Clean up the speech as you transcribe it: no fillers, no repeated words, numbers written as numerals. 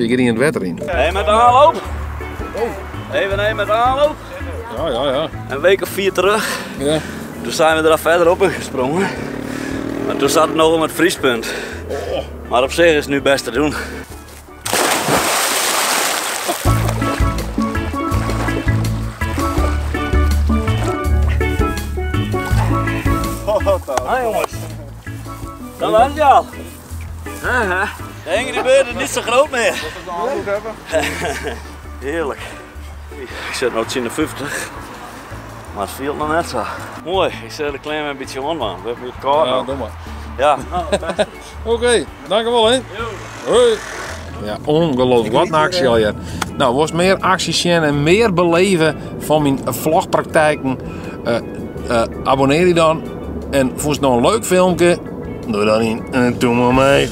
Sil ik hjir yn it wetter yn. Even met de aanloop. Even even met de aanloop. Ja, ja, ja. Een week of vier terug. Ja. Toen zijn we er al verder op in gesprongen. Maar toen zat het nog om het vriespunt. Oh. Maar op zich is het nu best te doen. Hi jongens. Dat was het al. De Hengen die is niet zo groot meer. Heerlijk. Ik zit nu in de 50. Maar het viel nog net zo. Mooi, ik zet de klein een beetje aan man. We hebben het koud. Ja, doe maar. Ja, nou, best. Oké, dankjewel hè. Hoi. Ja, ongelooflijk. Wat een actie al ja. Nou, was meer acties zien en meer beleven van mijn vlogpraktijken. Abonneer je dan. En vond je het nou een leuk filmpje? Doe dan in en doe maar mee.